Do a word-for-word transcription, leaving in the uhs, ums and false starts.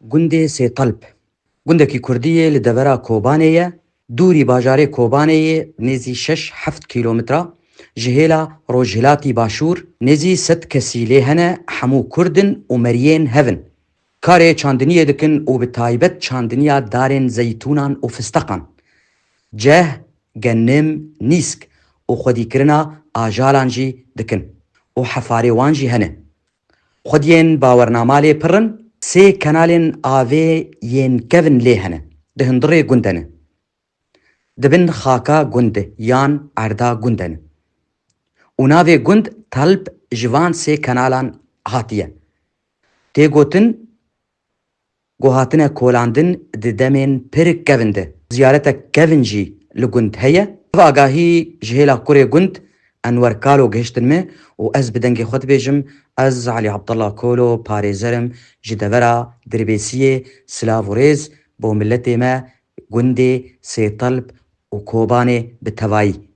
Gundê Sêtelp. Gundekî kurdî yê li devera Kobanê ye. Dûrî bajarê Kobanê yê nêzî şeş heft kîlometre. Ji hêla rojhilatî başûr nêzî sed kesî lê hene, hemû kurd in û meriyên hev in. Karê çandiniyê dikin û bi taybet çandiniya darên zeytûnan û fisteqan. Ceh, genim, nîsk û xwedîkirina ajalan jî dikin û hefarê wan jî hene. Xwediyên bawernama lê pir in, sê kenalên avê yên kevin lê hene, di hundirê gund de ne. Di bin xaka gund de yan erda gund de ne. Û navê gund Telp ji van sê kenalan hatiye. Tê gotin ku hatine kolandin di demên pir kevin de. Ziyaretek kevin jî li gund heye. Ev agahî ji hêla kurê gund Enwer Kalo gihiştin me û ez bi dengê xwe dibêjim, ez Elî Abdullah Kolo parêzer im ji devera Dirbêsiyê, silav û rêz bo miletê me, gundê Sêtelp û Kobanê bi tevayî.